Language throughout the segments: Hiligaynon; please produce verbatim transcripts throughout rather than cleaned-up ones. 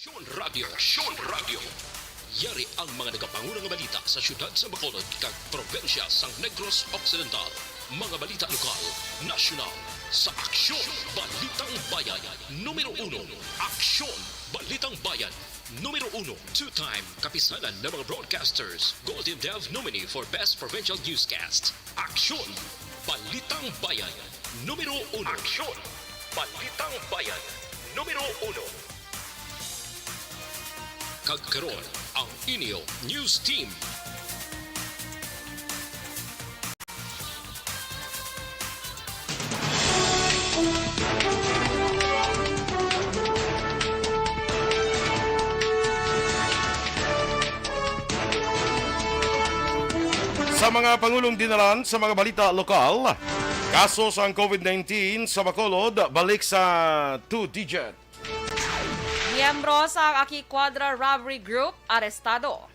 Aksyon Radio, Aksyon Radio. Yari ang mga nagapangulo nga balita sa siyudad sa Bacolod kag probinsya sang Negros Occidental. Mga balita lokal, nasyonal, sa Aksyon Balitang Bayan. Numero uno, Aksyon Balitang Bayan. Numero uno, two-time kapisanan ng mga broadcasters, Golden Dove nominee for Best Provincial Newscast. Aksyon Balitang Bayan. Numero uno. Aksyon Balitang Bayan. Numero uno. Kag karon, ang inyo news team. Sa mga pangulong dinalan sa mga balita lokal, kaso sang COVID nineteen sa Bacolod balik sa two-digit. Miyembro sa Aki Quadra Robbery Group arestado.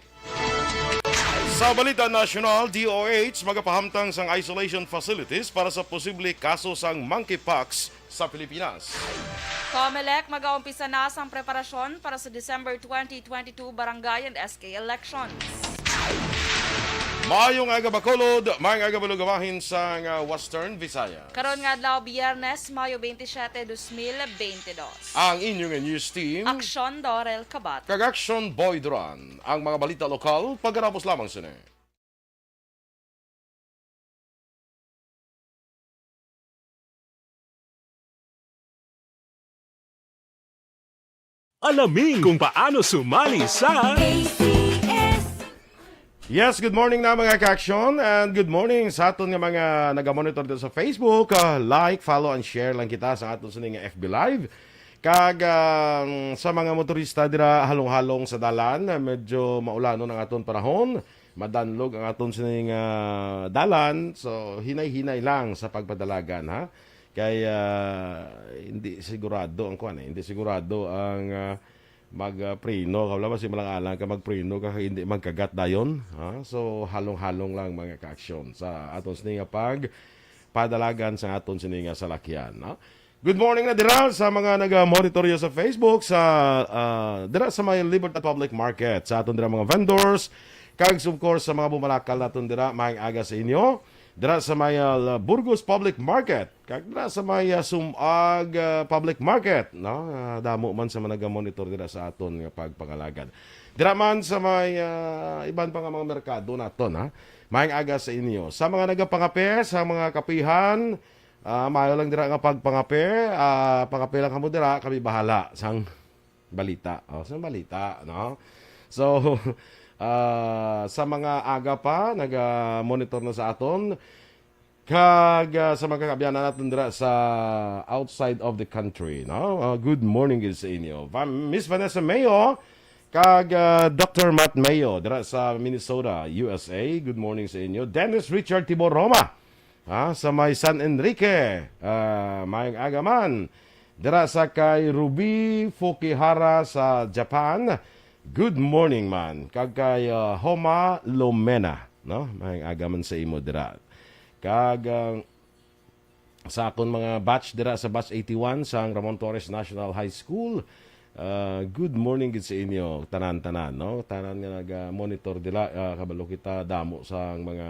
Sa balita nasyonal, D O H magapahamtang sang isolation facilities para sa posible kaso sang monkeypox sa Pilipinas. Comelec magaumpisa na sang preparasyon para sa December twenty twenty-two barangay and S K elections. Maayong aga, Bacolod, maayong aga, Balugawahin sang, ah, Western Visayas. Karon nga adlaw, Biyernes, Mayo twenty-seven, dos mil twenty-two. Ang inyo nga news team. Aksyon Dorel Kabat. Kag Aksyon Boy Duran. Ang mga balita lokal, pagkatapos lamang sini. Alamin kung paano sumali sa A C S. Yes, good morning na, mga ka-aksyon, and good morning sa aton nga mga nagamonitor dito sa Facebook. Ah, like, follow, and share lang kita sa aton sini nga F B Live. Kag, ah, sa mga motorista dira halong-halong sa dalan, ah, medyo maulanon ang aton panahon, madanlog ang aton sini nga dalan, so hinay-hinay lang sa pagpadalagan, ha. Kay, ah, hindi sigurado ang kuan, eh, hindi sigurado ang, ah, mag, ah, preno. Wala ba si malang-alang ka magpreno ka kay hindi magkagat dayon, ha? So, halong-halong lang, mga ka-aksyon, sa aton sini nga pagpadalagan sa aton sini nga salakyan, no? Good morning na dira sa mga naga-monitor sa Facebook, sa, ah, dira sa may Libertad Public Market, sa aton dira mga vendors, kag of course sa mga bumalakal naton dira, maayong aga sa inyo. Dira sa may, ah, Burgos Public Market, kag dira sa may, ah, Sumag, ah, Public Market, no? Ah, damo man sa mga naga-monitor dira sa aton nga pagpangalagad. Dira man sa may, ah, iban pa nga mga merkado naton, ha? Maayong aga sa inyo. Sa mga nagapangape, sa mga kapihan, ah, maayo lang dira nga pagpangape, ah, pangape lang kamo dira, kami bahala sang balita. Oh, sang balita, no? So, ah, sa mga aga pa, naga-monitor na sa aton, kag, ah, sa mga kaabyanan naton dira sa outside of the country, no? Ah, good morning gid sa inyo. Va-, Miss Vanessa Mayo, kag, ah, Doctor Matt Mayo dira sa Minnesota, U S A. Good morning sa inyo. Dennis Richard Tibor Roma, ha, sa may San Enrique, ah, maayong aga man. Dira sa kay Ruby Fukihara sa Japan, good morning man. Kag kay, ah, Homa Lomena, no? Maayong aga man sa imo dira. Kag, ah, sa akon mga batch dira sa batch eighty-one sang Ramon Torres National High School, ah, good morning gid sa inyo tanan-tanan, no? Tanan nga naga-monitor dira, ah, kabalo kita damo sang mga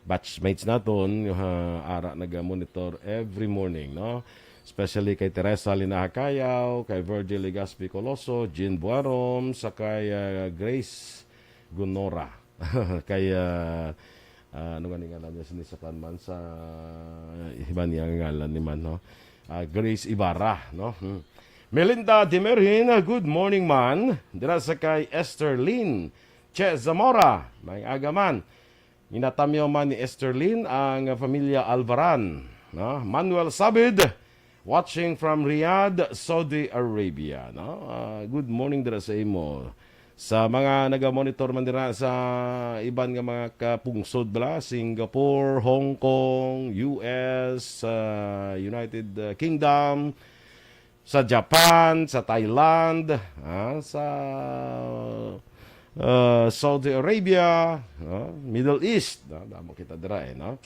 batchmates naton nga ara naga-monitor every morning, no? Especially kay Teresa Linaha Cayaw, kay Virgil Legaspi Coloso, Jean Buarom, sa kay, ah, Grace Gunora. Kay, ah, ah, ano nga ni ngalan niya sini sa kuan man, sa iban niya nga ngalan ni man, no? Ah, Grace Ibarra, no? Hmm. Melinda Demerin, ah, good morning man. Dira sa kay Esther Lynn Che Zamora, maayong aga man. Ginatamyaw man ni Esther Lynn ang familia Alvaran, no? Manuel Sabid, watching from Riyadh, Saudi Arabia, no? Ah, good morning dira sa imo. Sa mga naga-monitor man dira sa iban nga mga kapungsod bala, Singapore, Hong Kong, U S, ah, United, ah, Kingdom, sa Japan, sa Thailand, ah, sa, ah, Saudi Arabia, no? Middle East, no? Damo kita dira, eh, no?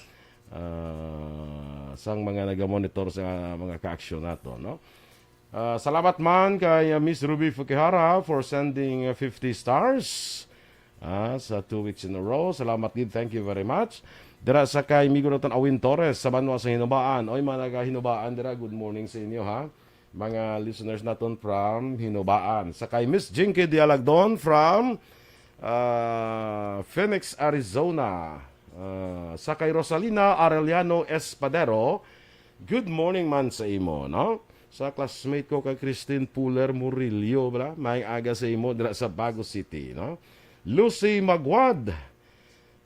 Ah, sang mga naga-monitor sa mga ka-aksyon nato, no? Ah, salamat man kay, ah, Miss Ruby Fukihara for sending, ah, fifty stars, ah, sa two weeks in a row. Salamat gid. Thank you very much. Dira sa kay Migo naton Awin Torres sa banwa sa Hinubaan. Oy, mga naga-Hinubaan dira, good morning sa inyo, ha. Mga listeners naton from Hinubaan. Sa kay Miss Jinky Dialagdon from, ah, Phoenix, Arizona. Ah, sa kay Rosalina Arellano Espadero, good morning man sa imo, no? Sa classmate ko kay Christine Puller Murillo, bala, may aga sa imo dira sa Bago City, no? Lucy Magwad,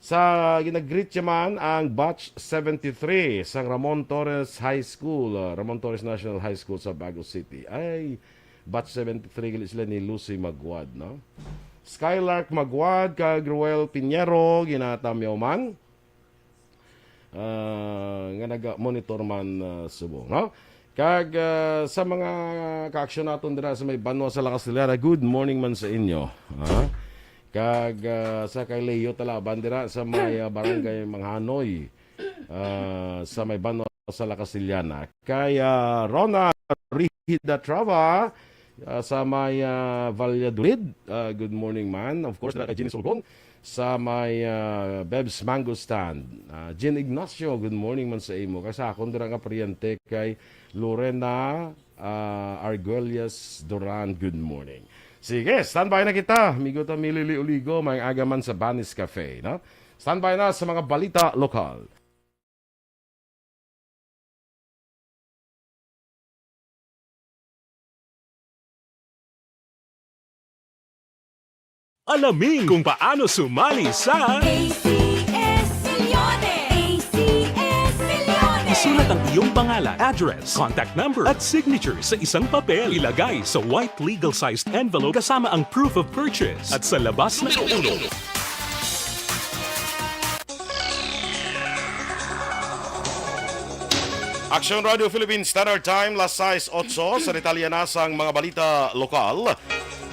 sa ginagreet siya man ang batch seventy-three sa Ramon Torres High School, uh, Ramon Torres National High School sa Bago City. Ay, batch seventy-three gali sila ni Lucy Magwad, no? Skylark Magwad kag Ruel Pinheiro, ginatamyaw man, ah, nga naga-monitor man, ah, subong, no? Kag, ah, sa mga kaaksyon naton dira sa may banwa sa La Castellana, good morning man sa inyo, ha? Kag, ah, sa kay Leo Talaban dira sa may, ah, barangay Manghanoy, ah, sa may banwa sa La Castellana. Kay, ah, Rona Rihida Trava, ah, sa may, ah, Valladolid. Ah, good morning man. Of course, dira kay Jenny Sulgon sa may, ah, Beb's Mango Stand. Ah, Jean Ignacio, good morning man sa imo. Kay sa akon dira nga paryente kay Lorena, ah, Arguelles Duran, good morning. Sige, standby na kita. Migo ta Milili Uligo, may aga man sa Banis Cafe, no? Standby na sa mga balita lokal. Alamin kung paano sumali sa A C S Milyones! A C S Milyones! Isulat ang iyong pangalan, address, contact number, at signature sa isang papel. Ilagay sa white legal-sized envelope kasama ang proof of purchase. At sa labas na Numero uno. Aksyon Radio Philippines Standard Time, las sais otso. Sa detalye na sang mga balita lokal,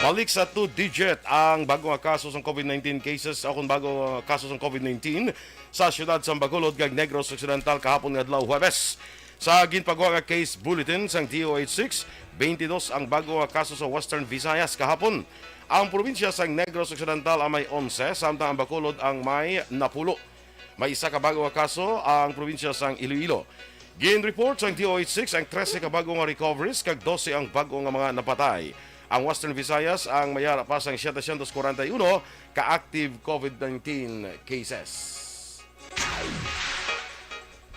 balik sa two-digit ang bago nga kaso sang COVID nineteen cases, o kung bago nga kaso sang COVID nineteen sa siyudad sang Bacolod kag Negros Occidental kahapon nga adlaw, Huwebes. Sa ginpagwa nga case bulletin sang D O H six, twenty-dos ang bago nga kaso sa Western Visayas kahapon. Ang probinsya sang Negros Occidental ang may onse, samtang ang Bacolod ang may napulo. May isa ka bago nga kaso ang probinsya sang Iloilo. Gin-report sang D O H six ang trese ka bago nga recoveries kag dose ang bago nga mga napatay. Ang Western Visayas ang may ara pa sang setecientos kwarenta y uno ka active COVID nineteen cases.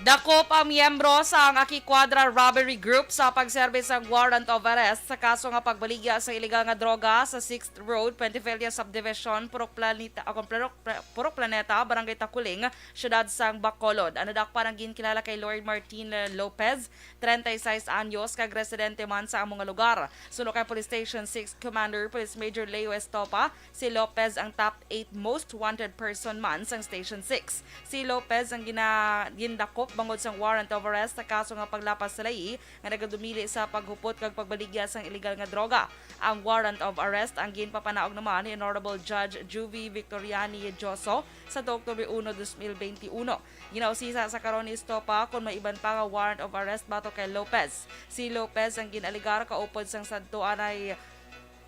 Dakop ang miyembro sang Aki Cuadra Robbery Group sa pagserbi sang warrant of arrest sa kaso nga pagbaligya sa iligal nga droga sa Sixth Road, Pentevelia Subdivision, Purok Planeta, ah, Purok, Purok Planeta, Barangay Taculing, Siyudad sang Bacolod. Ang nadakpan ang ginkilala kay Lord Martin Lopez, treinta y seis anyos, kag residente man sa amo nga lugar. Suno kay Police Station six Commander Police Major Leo Estopa, si Lopez ang top eight most wanted person man sang Station six. Si Lopez ang gina-, gindakop bangod sang warrant of arrest sa kaso nga paglapas sa layi nga nagadumili sa paghupot kag pagbaligya sang iligal nga droga. Ang warrant of arrest ang ginpapanaog naman ni Honorable Judge Juvie Victoriani Joso sa October uno, dos mil benti uno. Ginausisa sa karon ni Estopa kon may iban pa nga warrant of arrest batok kay Lopez. Si Lopez ang gin-alegar kaupod sang sadto anay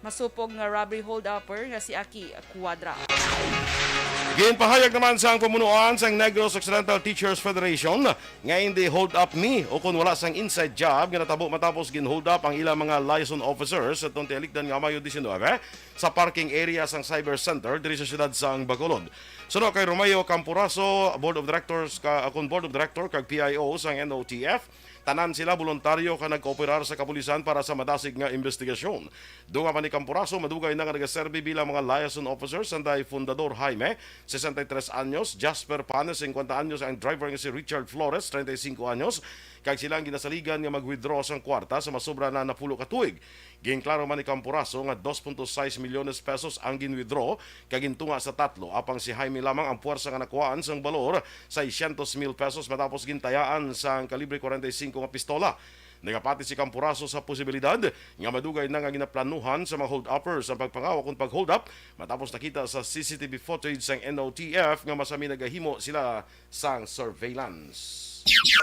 masupog nga robbery hold-upper nga si Aki Cuadra. Ginpahayag naman sang pamunuan sang Negros Occidental Teachers Federation nga hindi hold up ni o kon wala sang inside job nga natabo matapos gin-hold up ang ilang mga liaison officers sa tunti alikdan nga Mayo diecinuebe sa parking area sang Cyber Center diri sa siyudad sang Bacolod. Suno kay Romeo Camporaso, Board of Directors ka, kon Board of Director kag P I O sang N O T F, tanan sila boluntaryo ka nagkooperar sa kapulisan para sa madasig nga investigasyon. Dunga pa ni Camporaso, madugay na nga nagaserbi bilang mga liaison officers, sanday Fundador Jaime, sesenta y tres anyos, Jasper Panes, singkwenta anyos, ang driver nga si Richard Flores, treinta y cinco anyos, kag sila ang ginasaligan nga mag-withdraw sang kwarta sa masobra na napulo ka tuig. Ginklaro man ni Camporaso nga dos punto sais milyones pesos ang gin-withdraw kag gintunga sa tatlo, apang si Jaime lamang ang puwersa nga nakuhaan sang balor seiscientos mil pesos matapos gintayaan sang kalibre kwarenta y singko nga pistola. Nagapati si Camporazo sa posibilidad nga madugay na nga ginaplanuhan sa mga hold-uppers ang pagpangawa kon pag-hold up matapos nakita sa C C T V footage sang N O T F nga masami nagahimo sila sang surveillance.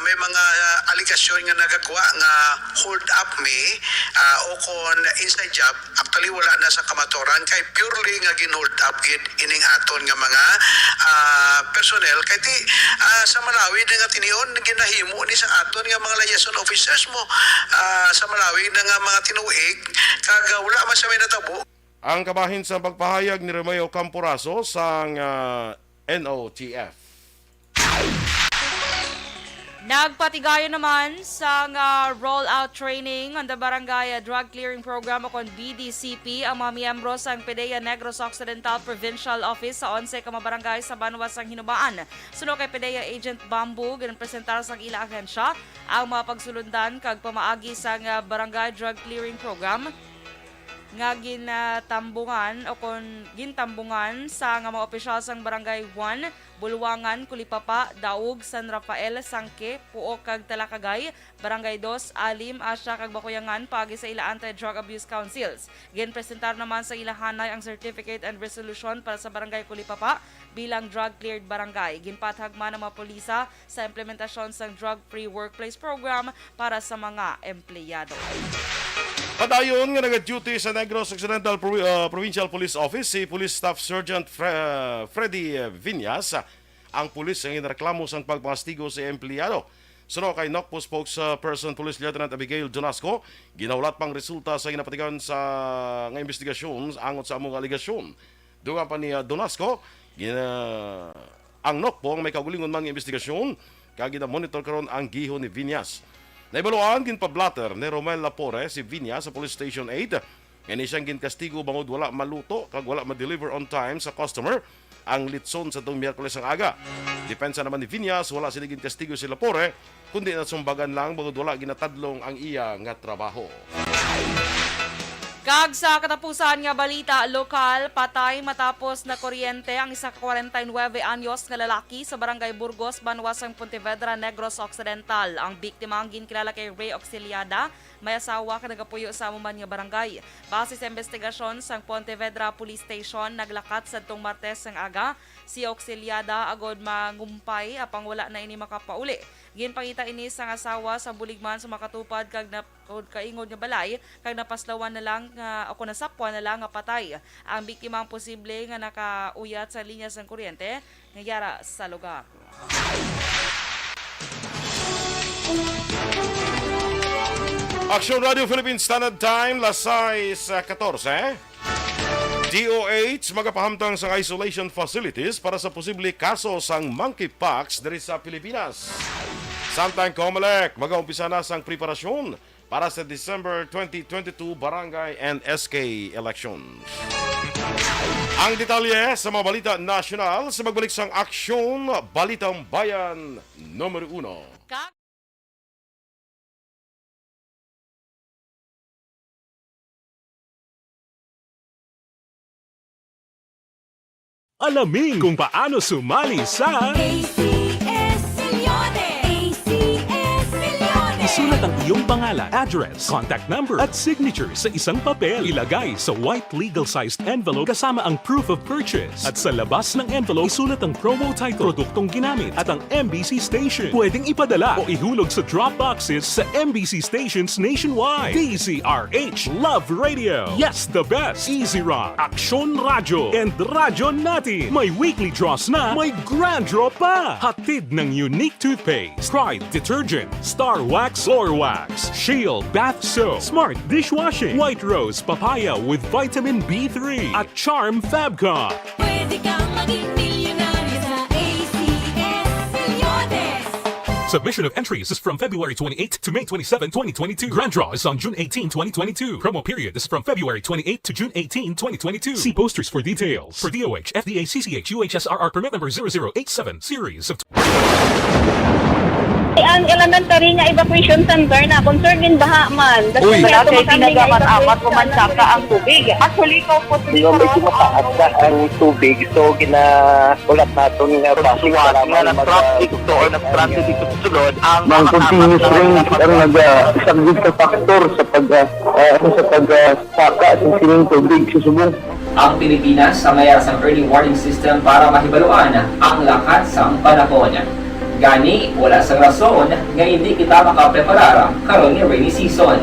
May mga, ah, aligasyon nga nagakuha nga hold up mi, ah, o kon inside job. Actually, wala na sa kamatuoran kay purely nga gin-hold up gid ining aton nga mga, ah, personnel. Kay ti, ah, sa Malawi na nga tinion, ginahimo ni sa aton nga mga liaison officers mo, ah, sa Malawi na nga mga tinuig, kag, ah, wala man sa may natabo. Ang kabahin sa pagpahayag ni Romeo Camporazo sang, ah, N O T F. Nagpatigayon naman sang, ah, rollout training on the Barangay Drug Clearing Program o kon B D C P ang mga miyembro sang PDEA Negros Occidental Provincial Office sa onse ka mga barangay sa banwa sang Hinubaan. Suno kay PDEA Agent Bamboo, ginpresentar sang ila ahensya ang mga pagsulundan kag pamaagi sang, ah, Barangay Drug Clearing Program nga ginatambungan o kon gintambungan sa nga mga opisyal sang Barangay one, Bulwangan, Kulipapa, Daug, San Rafael, Sangke, Puok, kag Talakagay, Barangay dos, Alim, Asya, kag Bakuyangan paagi sa ila Anti-Drug Abuse Councils. Ginpresentar naman sa ilahanay ang certificate and resolution para sa Barangay Kulipapa bilang drug-cleared barangay. Ginpathag man ang mga pulisa sa implementasyon sang drug-free workplace program para sa mga empleyado. Padayon nga naga-duty sa Negros Occidental Provi-, ah, Provincial Police Office si Police Staff Sergeant Fre-, Freddy, eh, Viñas, ang pulis nga ginreklamo sang pagpangastigo sa empleyado. Suno kay NOCPO spokesperson Police Lieutenant Abigail Donasco, ginahulat pa ang resulta sa ginapatigayon sa nga investigasyon angot sa amo nga alegasyon. Dugang pa ni, ah, Donasco, gina-, ang NOCPO ang may kaugalingon man nga investigasyon kag gina-monitor karon ang gihon ni Viñas. Nahibaluan, ginpa-blotter ni Romel Lapore si Viñas sa Police Station eight. Ini siyang ginkastigo bangod wala maluto kag wala ma-deliver on time sa customer ang litson sa tong Miyerkules nga aga. Depensa naman ni Viñas, wala sini ginkastigo si Lapore, kundi nasumbagan lang bangod wala ginatadlong ang iya nga trabaho. Kag sa katapusan nga balita lokal, patay matapos nakuryente ang isa ka kwarenta y nuebe anyos nga lalaki sa Barangay Burgos, banwa sang Pontevedra, Negros Occidental. Ang biktima ang ginkilala kay Ray Auxiliada, may asawa kag nagapuyo sa amo man nga barangay. Base sa investigasyon sang Pontevedra Police Station, naglakat sadtong Martes sang aga si Auxiliada agod mangumpay, apang wala na ini makapauli. Ginpangita ini sang asawa sa bulig man sa makatupad kag nap-, kaingod nga balay, kag napaslawan na lang nga, o kon nasapwan na lang nga patay. Ang biktima ang posible nga nakauyat sa linya sang kuryente nga yara sa lugar. Aksyon Radio Philippines Standard Time, las sais katorse. D O H magapahamtang sang isolation facilities para sa posible kaso sang monkeypox diri sa Pilipinas. Samtang Comelec magaumpisa na sang preparasyon para sa December twenty twenty-two barangay and S K elections. Ang detalye sa mga balita nasyonal sa pagbalik sang Aksyon Balitang Bayan numero uno. Ka- Alamin kung paano sumali sa A C S Milyones! A C S Milyones! Isulat ang iyong pangalan, address, contact number, at signature sa isang papel. Ilagay sa white legal-sized envelope kasama ang proof of purchase. At sa labas ng envelope, isulat ang promo title, produktong ginamit, at ang M B C station. Pwedeng ipadala o ihulog sa drop boxes sa M B C stations nationwide. D Z R H Love Radio. Yes, the best. Easy Rock, Aksyon Radyo, and Radyo Natin. May weekly draws na, may grand draw pa. Hatid ng Unique Toothpaste, Pride Detergent, Star Wax, Floor Wax, Shield Bath Soap, Smart Dishwashing, White Rose Papaya with Vitamin B three, at Charm Fabcon. Pwede kang maging milyonaryo sa A C S Milyones. Submission of entries is from February twenty-eight to May twenty-seven, twenty twenty-two. Grand draw is on June eighteen, twenty twenty-two. Promo period is from February twenty-eight to June eighteen, twenty twenty-two. See posters for details. For D O H, F D A, C C H, U H S R R permit number zero zero eight seven, series of Ang elementary nga evacuation center na concern din baha man. Uy. Wala kay tinaga man amat o mansaka ang tubig. Actually, ko po Yung medyo mataas na ang tubig, so ginaulat naton nga basi Suwat nga nag-traffic to or nag-transit dito sa sulod ang Mang mga continuous tapat na rain ang nag-, ah, isang big factor sa pag, ah, ah, sa pag, ah, saka sa sining tubig sa subong. Ang Pilipinas ang mayara sang early warning system para mahibaluan ang lakat sang panahon. Gani, wala sang rason nga hindi kita makapreparar karon nga rainy season.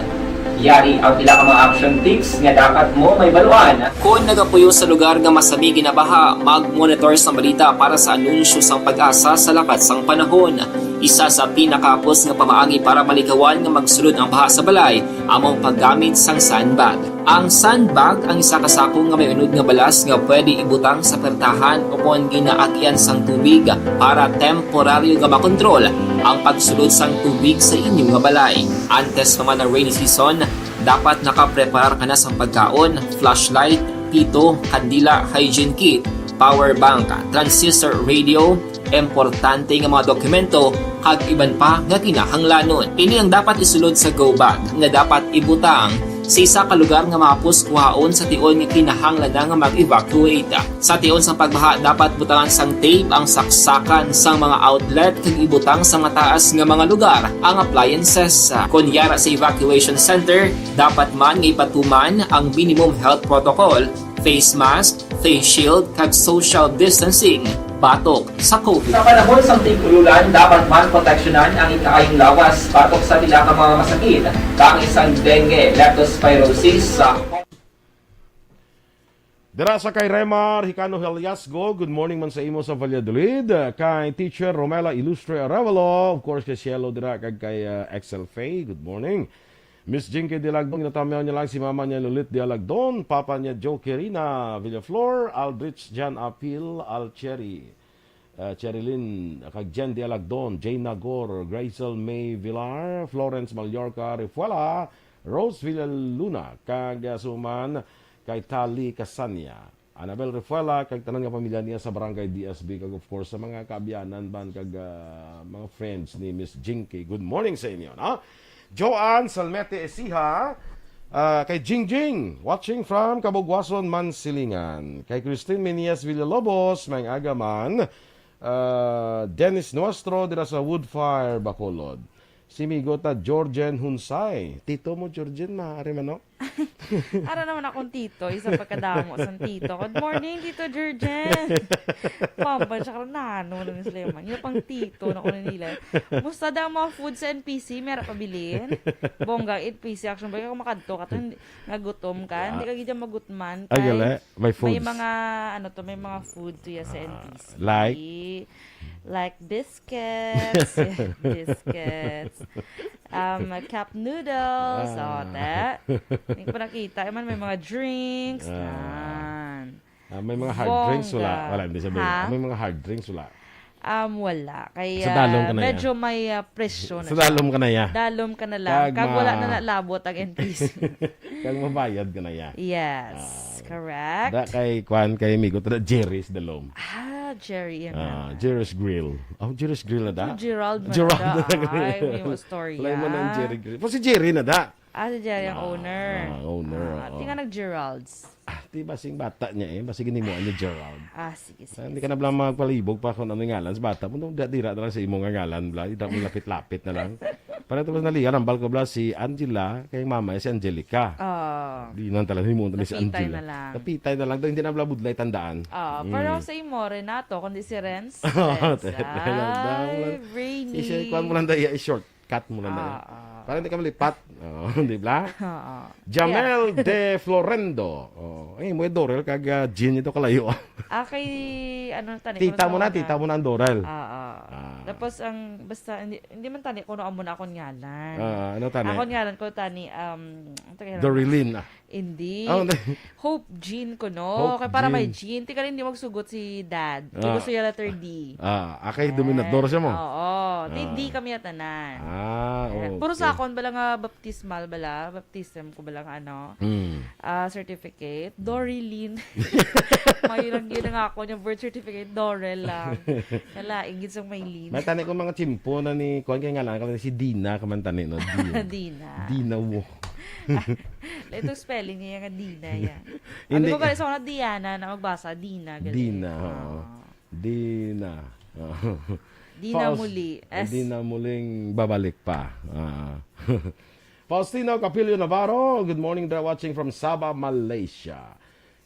Yari ang pila ka mga action tips nga dapat mo mahibaluan. Kon nagapuyo sa lugar nga masami ginabaha, mag-monitor sang balita para sa anunsyo sang PAGASA sa lakat sang panahon. Isa sa pinakahapos nga pamaagi para malikawan nga magsulod ang baha sa balay amo ang paggamit sang sandbag. Ang sandbag ang isa ka sako nga may unod nga balas nga pwede ibutang sa pertahan o kon ginaagian sang tubig para temporaryo nga makontrol ang pagsulod sang tubig sa inyo nga balay. Antes pa man ang rainy season, dapat nakapreparar ka na sang pagkaon, flashlight, pito, kandila, hygiene kit, power bank, transistor radio, importante nga mga dokumento, kag iban pa nga kinahanglanon. Ini ang dapat isulod sa go bag nga dapat ibutang sa isa ka lugar nga mahapos kuhaon sa tion nga kinahanglan na nga mag-evacuate. Sa tion sang pagbaha, dapat butangan sang tape ang saksakan sang mga outlet kag ibutang sa mataas nga mga lugar ang appliances. Kon yara sa evacuation center, dapat man nga ipatuman ang minimum health protocol, face mask, face shield, kag social distancing batok sa COVID. Sa panahon sang tig-ulan, dapat man proteksyonan ang ikaayong lawas batok sa pila ka mga masakit, kang isang dengue, leptospirosis, sa Dira sa kay Remar Hicano Heliasgo, good morning man sa imo sa Valladolid. Kay Teacher Romela Ilustre Arevalo, of course, kay Cielo dira, kag kay, ah, Excel Faye, good morning. Miss Jinky Dialagdon, ginatamyaw niya lang si mama niya Lulit Dialagdon, papa niya Joe Quirina Villaflor, Aldrich Jan Apil, Al Cherry, uh, Cherilyn, kag Jen Dialagdon, Jane Nagor, Grazel May Villar, Florence Mallorca Refuela, Rose Villaluna, kag, uh, suman kay Tali Casania, Annabel Refuela, kag tanan nga pamilya niya sa Barangay D S B, kag of course sa mga kaabyanan man kag, uh, mga friends ni Miss Jinky. Good morning sa inyo, no? Joanne Salmete Esiha, ah, kay Jingjing, watching from Cabugwason, Mansilingan. Kay Christine Menias Villalobos, may aga man. Ah, Dennis Nuestro, dira sa Woodfire, Bacolod. Si Migo ta Georgen Hunsay. Tito mo, Georgen, maaari man, no? Ara naman akong tito, isa pa kadamo sang tito. Good morning, Tito Georgen. Pamban siya karon, nano na ni Sleman. Yung pang tito na ko na nila. Musta daw ang mga food sa N P C? Meron pabilin? Bongga, N P C action ba? Kung makadto ka to, hindi, nga gutom ka, hindi ka gid magutman. Ay, kay gali. May foods. May mga, ano to, may mga food to ya sa Ah, N P C. Like? Like biscuits. Biscuits. Um, cup noodles. Ah. Oh, ta. Hindi ko pa nakita. Eh, man, may mga drinks. Ah. Yan. Ah, may mga hard drinks, wala. Bongga. Wala, hindi sabihin. Ha? May mga hard drinks, wala. Um, wala. Kaya Sa dalom ka na medyo yan. may, ah, presyo na Sa siya. dalom ka na yan. Dalom ka na lang. Kag Kag wala ma- na nalabot ang N P C. Kag mabayad ka na yan. Yes, Ah, correct. Da kay kwan, kay amigo, tada Jerry's Dalom. Ah, Jerry, yan Ah, na. Jerry's Grill. Oh, Jerry's Grill na da? Si Gerald man Gerald na da. na da. Ay, may istorya. Wala man ang Jerry Grill. Pero si Jerry na da. Ah, si Jerry ang Ah, owner. ah, owner, Ah, oo. Di nga nag-Gerald's. Ah, di ba sing bata niya eh? Basi ginimuan niya Gerald. Ah, sige, sige, Ah, hindi ka na sige, bala sige. magpalibog pa kung ano yung ngalan sa bata mo. Nung dira na lang sa imong ngalan, bla. Hindi mo lapit-lapit na lang. Para tapos naliya, nambal ko bla si Angela, kay mama si Angelica. Ah. Di nang talaga, hindi mo na si Napitay Angela. na lang. Napitay na lang. Daw, hindi na bla budlay tandaan. Ah, Mm. pero sa imo, Renato, kundi si Renz. Renz. Te-, te-, lang, lang. Ay, Rainy. Isa, kuwan mo lang dahil, i-shortcut mo lang dahil. Ah, ah. Para hindi ka malipat. Oh, di ba? Ah, ah. Jamel Yeah. de Florendo. Oh, eh, mo Dorel kag, ah, Jean ito kalayo. Ah, kay, ano, tani, Tita mo na, kuno tita mo na ang Dorel. Ah, ah. Ah. Tapos ang, basta, hindi, hindi man tani, kuno amo na akong ngalan. Ah, ano tani? Akong ngalan ko tani, um, ang taga- Dorilyn, ah. Hindi. Ah, hindi. Hope Jean ko, no? Hope Kaya para may Jean. Jean. Tika rin, di magsugot si Dad. Kaya Ah. gusto niya letter D. Ah, akay, dominador siya mo. Oo. Di, Ah. D kami at tanan. Ah, Eh, okay. Puro sa akon, bala nga baptismal, bala, baptism ko, bala nga ano, Hmm. ah, certificate. Dorilyn. May lang yun nga ako, yung birth certificate, Dorel lang. Kala, ingit sang may Lynn. May tani ko mga tsimpo na ni, kuwan kay nga lang, si Dina, kamantani, no? Dina. Dina. Dina wo. Itong spelling niya nga Dina, ya. Hindi. Ano ba, sa mga Diana na magbasa, Dina, gali. Dina, oo. Ah. Dina. Oo. Dina Faust, muli. S. Dina muling babalik pa. Ah. Faustino Capillo Navarro, good morning, they're watching from Sabah, Malaysia.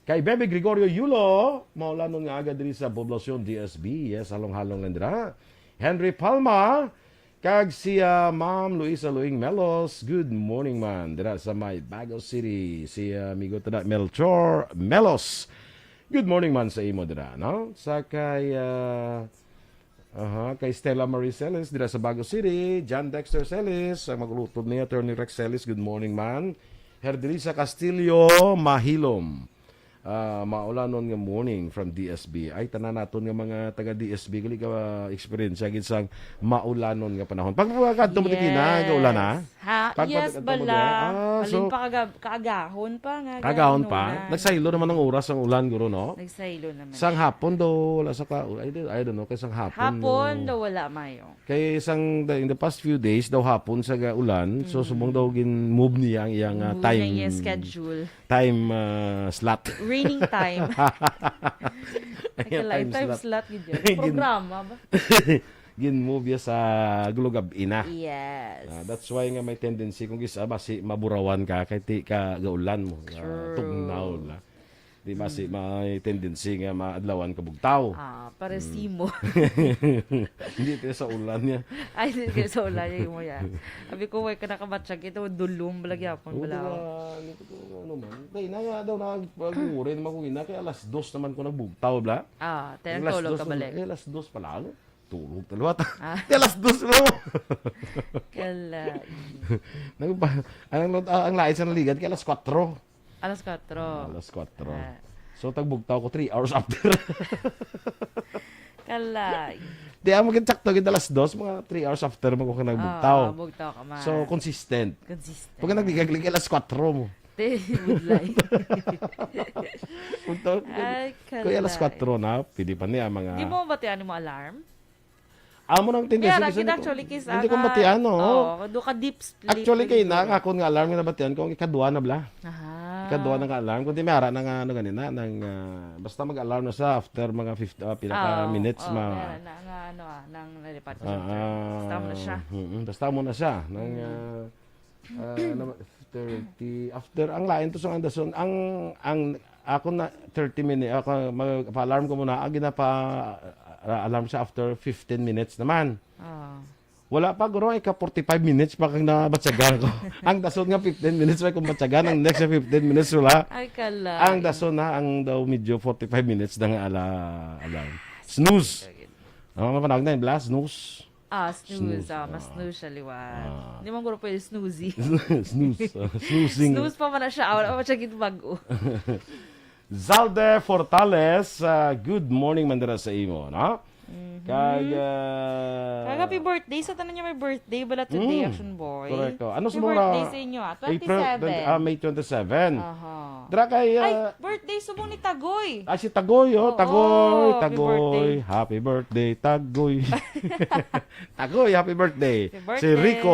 Kay Bebe Gregorio Yulo, maulanon nga aga diri sa Poblacion D S B. Yes, halong-halong lang dira. Henry Palma, kag si, ah, Ma'am Luisa Luing Melos. Good morning, man. Dira sa may Bago City, si, ah, amigo ta na, Melchor Melos. Good morning, man, sa imo dira, no? Sa kay, ah, aha, kay Stella Marie Celis, dira sa Bago City. John Dexter Celis, ang magulutod niya, Attorney Rex Celis. Good morning, man. Herdelisa Castillo, Mahilom. Ah, maulanon nga morning from D S B. Ay, tanan naton nga mga taga D S B, gali ka, ah, eksperyensya gid sang maulanon nga panahon. Pag mga kadto mo tikina, Yes. gaulan na? Ha? Pag Yes, pag-, bala. Ah, Alin so pa kaga-, kaagahon pa nga Kaagahon pa? gaulan. Nagsaylo naman ang oras ang ulan, guro, no? Nagsaylo naman. Sang hapon daw, wala sa ka-, I don't, I don't know, kay sang hapon Hapon daw. daw wala mayo. Kay sang, the, in the past few days, daw hapon sa gaulan, so Mm. subong daw gin-move niya ang iyang, ah, Move niya time. iyang schedule. time, ah, slot. Raining time. Ay, kala, Time time slot. slot gid yan. Gin- Programa ba? Gin-move ya sa gulugab-ina. Yes. Ah, that's why nga may tendency kung isa ba si maburawan ka kay ti ka gaulan mo, ah, True. tugnaw na. Di ba si Mm. may tendency nga maadlawan ka bugtaw? Ah, pares Mm. mo. Hindi, pero sa ulan niya. Ay, hindi, kaya sa ulan niya mo yan. Sabi ko, "Way ka nakabatyag, ito, dulong, balagya akong Oo, balaw." Diba? Ano ko to, ano man? Kay na nga daw, nag-, pag-uri naman kung ina, kay alas dos naman ko nagbugtaw, bla? Ah, tayong Alas tulog dos ka na, balik. eh, alas dos pa lang. Tulog talaga ta. Ah. Di alas dos na mo. Kala. Nagpa-, ang, ang, ang lain sa naligan, kay alas kwatro. Alas kwatro. Ah, alas kwatro. Ah. So, tagbugtaw ko three hours after. Kalay. Di, amo gid sakto gid alas dos, mga three hours after mo ko nagbugtaw. Oo, bugtaw ka man. So, consistent. Consistent. Pag nagligag-ligay, alas kwatro mo. Te, budlay. Bugtaw, Ay, kay alas kalay. kwatro na, pwede pa niya, mga Di mo batian mo alarm? Amo nang tendency Yara, kasi gid nako, actually, kis hindi ko ana, batian, no? Oo, do ka deep sleep, Actually, kay na, nagduro. Nga akon nga alarm nga nabatian ko, ang ikadwa na bla. Aha. Ikadwa na nga alarm. Kundi may ara na nga, ano, ganina, nang, ah, basta mag-alarm na sa after mga fifty, ah, pila ka Oo, minutes, oo, ma- may ara na nga, ano, ah, nang nalipat ko sa Ah, after. Basta mo na siya. ah, mm, basta mo na siya. Nang, Mm. ah, Ah, ano, thirty. After, ang lain to sa ang dason. Ang, ang, ako na, thirty minutes, ako, mag-alarm ko muna, ang ginapa, ah, alarm siya after fifteen minutes naman. Ah. Wala pa, guro, ika forty-five minutes pa kang nabatyagan ko. Ang dason nga fifteen minutes, may kung batyagan, ang next na fifteen minutes, wala. Ay, kala. Ang dason na, ang daw medyo forty-five minutes na nga ala, alarm. Snooze. Ang mga panawag na, bla, snooze. Ah, snooze. Snooze, Ah, mas ah. snooze siya, liwat. Ah. Di man guro pwede snoozy. Snooze, ah, snoozing. Snooze pa man na siya. Wala pa siya ginbago. Zalde Fortales, ah, good morning, Mandira, sa imo, no? Mhm. Kag, ah, Kag happy birthday sa tanan niya may birthday, bala today, Mm, Action Boy. Correct, oh. Ano Happy sa mga birthday sa inyo, ah, April twenty-seven. twenty, ah, May twenty-seven. Aha. Dra kay, Ay, ah, birthday subong ni Tagoy. Ah, si Tagoy, oh. Oo, Tagoy, happy Tagoy. birthday. Happy birthday, Tagoy. Tagoy, happy birthday. Happy Si birthday. Rico